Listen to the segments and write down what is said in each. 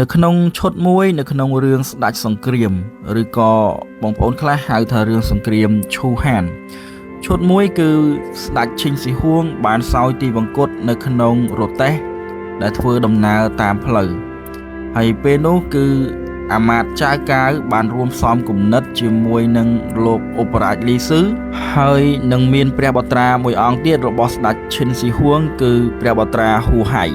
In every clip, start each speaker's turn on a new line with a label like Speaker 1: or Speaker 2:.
Speaker 1: នៅក្នុងឈុតមួយនៅក្នុងរឿងស្ដេចសង្គ្រាមឬក៏បងប្អូនខ្លះហៅថារឿងសង្គ្រាមឈូហានឈុតមួយគឺស្ដេចឈិញស៊ីហួងបានសោយទីវង្គតនៅក្នុងរទេះដែលធ្វើដំណើរតាមផ្លូវហើយពេលនោះគឺអាមាត្យចៅកាវបានរួមផ្សំគំនិតជាមួយនឹងលោកឧបរាជលីស៊ឺហើយនឹងមានព្រះបុត្រាមួយអង្គទៀតរបស់ស្ដេចឈិនស៊ីហួងគឺព្រះបុត្រាហ៊ូហៃ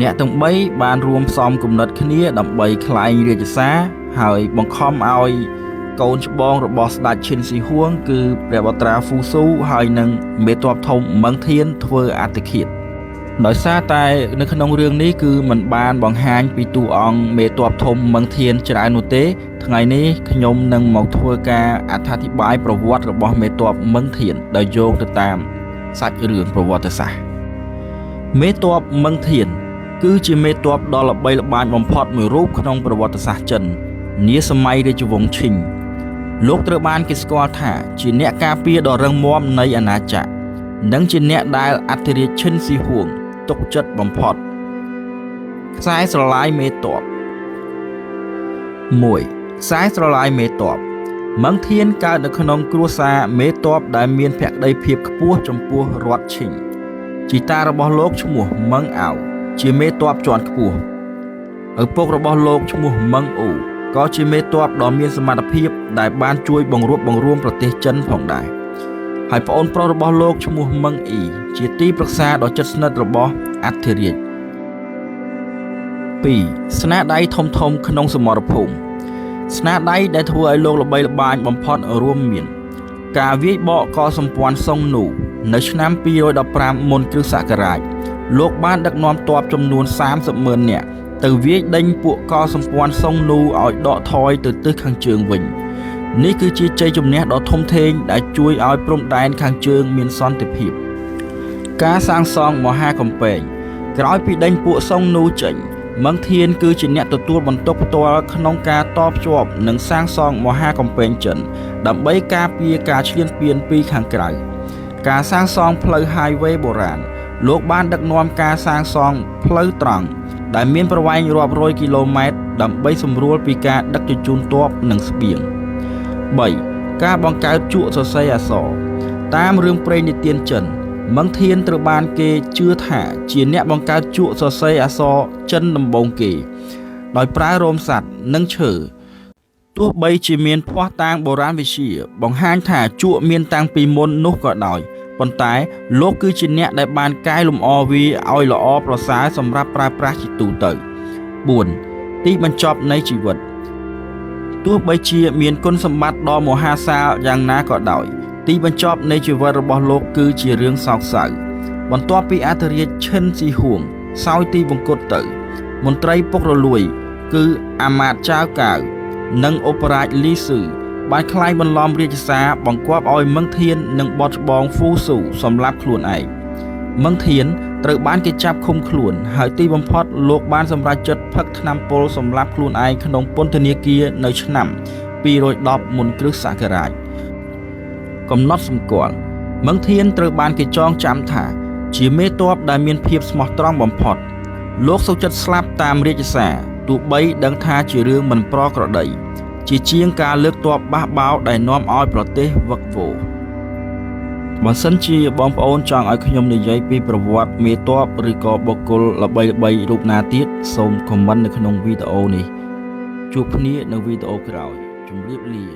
Speaker 1: អ្នកទាំង3បានរួមផ្សំគំនិតគ្នាដើម្បីក្លែងរាជសារហើយបង្ខំឲ្យកូនច្បងរបស់ស្ដេចឈិនស៊ីហួងគឺព្រះបុត្រាហ្វូស៊ូហើយនិងមេទ័ពធំមឹងធានធ្វើអត្តឃាតដោយសារតែនៅក្នុងរឿងនេះគឺมันបានបង្ហាញពីតួអង្គមេទ័ពធំមឹងធានច្រើននោះទេថ្ងៃនេះខ្ញុំនឹងមកធ្វើការអត្ថាធិប្បាយប្រវត្តិរបស់មេទ័ពមឹងធានដោយយោងទៅតាមសាច់រឿងប្រវត្តិសាស្ត្រមេទ័ពមឹងធានគឺជាមេទ័ពដ៏ល្បីល្បាញបំផុតមួយរូបក្នុងប្រវត្តិសាស្ត្រចិននាសម័យរាជវង្សឈិងលោកត្រូវបានគេស្គាល់ថាជាអ្នកការពារដ៏រឹងមាំនៃអាណាចក្រនិងជាអ្នកដែលអធិរាជឈិនស៊ីហួងទុកចិត្តបំផុតខ្សែស្រឡាយមេទ័ព1ខ្សែស្រឡាយមេទ័ពមឹងធានកើតនៅក្នុងគ្រួសារមេទ័ពដែលមានភក្តីភាពខ្ពស់ចំពោះរដ្ឋឈិងជីតារបស់លោកឈ្មោះមឹងអៅជាមេទ័ពជាន់ខ្ពស់ឪពុករបស់លោកឈ្មោះមឹងអ៊ូក៏ជាមេទ័ពដ៏មានសមត្ថភាពដែលបានជួយបង្រួបបង្រួមប្រទេសចិនផងដែរហើយប្អូនប្រុសរបស់លោកឈ្មោះមឹងអ៊ីជាទីប្រឹក្សាដ៏ជិតស្និទ្ធរបស់អធិរាជ2ស្នាដៃធំធំក្នុងសមរភូមិស្នាដៃដែលធ្វើឲ្យលោកល្បីល្បាញបំផុតរួមមានការវាយបកកសម្ព័ន្ធសុងនូនៅឆ្នាំ215មុនគ្រិស្តសករាជលោកបានដឹកនាំទ័ពចំនួន30ម៉ឺននាក់ទៅវាយដេញពួកកសម្ព័ន្ធសុងនូឲ្យដកថយទៅទិសខាងជើងវិញនេះគឺជាជ័យជំនះដ៏ធំធេងដែលជួយឲ្យព្រំដែនខាងជើងមានសន្តិភាពការសាងសង់មហាកំពែងក្រោយពីដេញពួកសុងនូចេញមឹងធានគឺជាអ្នកទទួលបន្ទុកផ្ទាល់ក្នុងការតភ្ជាប់និងសាងសង់មហាកំពែងចិនដើម្បីការពារការឈ្លានពានពីខាងក្រៅការសាងសង់ផ្លូវ Highway បុរាណលោកបានដឹកនាំការសាងសង់ផ្លូវត្រង់ដែលមានប្រវែងរាប់រយគីឡូម៉ែត្រដើម្បីសម្រួលពីការដឹកជញ្ជូនទ័ពនិងស្បៀង3ការបង្កើតជក់សរសេរអក្សរតាមរឿងព្រេងនិទានចិនមឹងធានត្រូវបានគេជឿថាជាអ្នកបង្កើតជក់សរសេរអក្សរចិនដំបូងគេដោយប្រើរោមសត្វនិងឈើទោះបីជាមានភស្តុតាងបុរាណវិទ្យាបង្ហាញថាជក់មានតាំងពីមុននោះក៏ដោយប៉ុន្តែលោកគឺជាអ្នកដែលបានកែលម្អវាឲ្យល្អប្រសើរសម្រាប់ប្រើប្រាស់ជាទូទៅ4ទីបញ្ចប់នៃជីវិតទោះបីជាមានគុណសម្បត្តិដ៏មហាសាលយ៉ាងណាក៏ដោយទីបញ្ចប់នៃជីវិតរបស់លោកគឺជារឿងសោកសៅបន្ទាប់ពីអធិរាជឈិនស៊ីហួងសោយទីវង្គតទៅមន្ត្រីពុករលួយគឺអាមាត្យចៅកាវនិងឧបរាជលីស៊ឺបានក្លែងបន្លំរាជសារបង្គាប់ឲ្យមឹងធាននិងបតច្បងហ្វូស៊ូសម្លាប់ខ្លួនឯងមឹងធានត្រូវបានគេចាប់ឃុំខ្លួនហើយទីបំផុតលោកបានសម្រេចចិត្តផឹកថ្នាំពុលសម្លាប់ខ្លួនឯងក្នុងពន្ធនាគារនៅឆ្នាំ210មុនគ្រិស្តសករាជកំណត់សម្គាល់មឹងធានត្រូវបានគេចងចាំថាជាមេទ័ពដែលមានភាពស្មោះត្រង់បំផុតលោកសុខចិត្តស្លាប់តាមរាជសារទោះបីដឹងថាជារឿងមិនប្រក្រតីជាជាងការលើកទ័ពបះបោរដែលនាំឲ្យប្រទេសវឹកវរបើសិនជាបងប្អូនចង់ឲ្យខ្ញុំនិយាយពីប្រវត្តិមេទ័ពឬក៏បុគ្គលល្បីៗរូបណាទៀតសូម comment នៅក្នុងវីដេអូនេះជួបគ្នានៅវីដេអូក្រោយជម្រាបលា